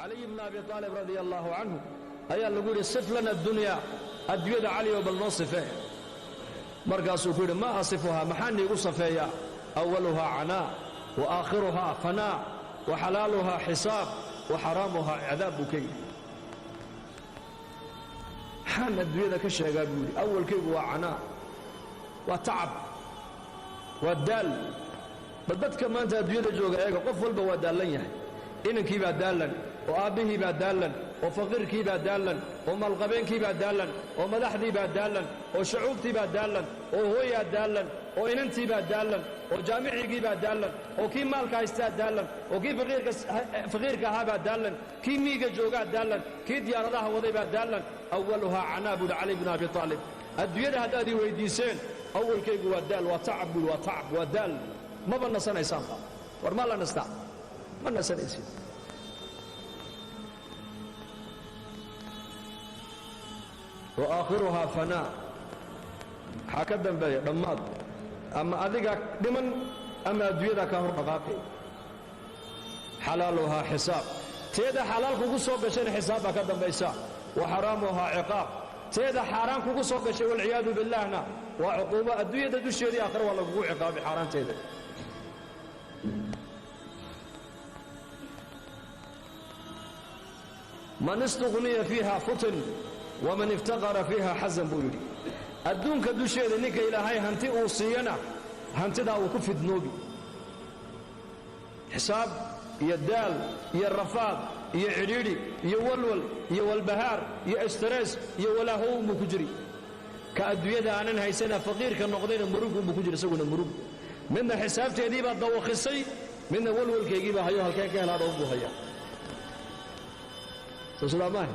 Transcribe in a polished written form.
Caliy bna Abi Aalib radia allaahu canhu ayaa lagu yidhi: "Sif lana dunyaa, adduunyada, Caliyow, bal noo sifee." Markaasuu ku yidhi: "Maa asifuhaa? Maxaa niigu safeeyaa? Awaluhaa canaa wa aakhiruhaa fanaa wa xalaaluhaa xisaab wa xaraamuhaa cadaab," buu ka yidhi. "Maxaan adduunyada ka sheegaa?" buu yidhi. "Awalkaygu waa canaa, waa tacab, waa daal." Bal dadka maanta adduunyada jooga eega, qof walba waa daallan yahay. Inankii baa daallan, oo aabbihii baa daallan, oo faqiirkii baa daallan, oo maalqabeenkii baa daallan, oo madaxdii baa daallan, oo shucuubtii baa daallan, oo hooyaa daallan, oo inantii baa daallan, oo jaamicigii baa daallan, oo kii maalka haystaa daallan, oo kii faqiirka ahaa baa daallan, kii miiga joogaa daallan, kii diyaaradaha waday baa daallan. "Awaluhaa canaa," buuhi Cali bnu Abi Aalib. "Adduunyada haddaad ii weyddiiseen, awalkaygu waa daal, waa tacab," buuhi. "Waa tacab, waa daal, maba nasanaysaanba. War ma la nastaa? Ma nasanaysid. Wa aakhiruhaa fanaa. Maxaa ka dambeeya? Dhammaad. Ama adigaa dhiman ama adduunyadaa kaa hor dhaqaaqay. Xalaaluhaa xisaab. Teeda xalaal kugu soo gashayna xisaab baa ka dambaysa. Wa xaraamuhaa ciqaab. Teeda xaaraan kugu soo gashay, walciyaadu billaahna, waa cuquubo adduunyada dusheedii, aakhira waa lagugu ciqaabay xaaraanteeda. Man istuqniya fiiha futin, waman iftaqara fiiha xasan, buu yidhi. Adduunka dusheeda ninka Ilaahay hanti uu siiyana, hantidaa uu ku fidnoobi. Xisaab iyo daal iyo rafaad iyo cidhiidhi iyo walwal iyo walbahaar iyo stress iyo walaahow buu ku jiri. Ka adduunyada aanan haysana, faqiirka noqdayna, murugunbuu ku jiri isaguna, murug. Midna xisaabteedii baa dawakhisay, midna walwalkaygiibaa hayo, halkeen ka helaa dhow buu hayaa. Soo sidaa maaha?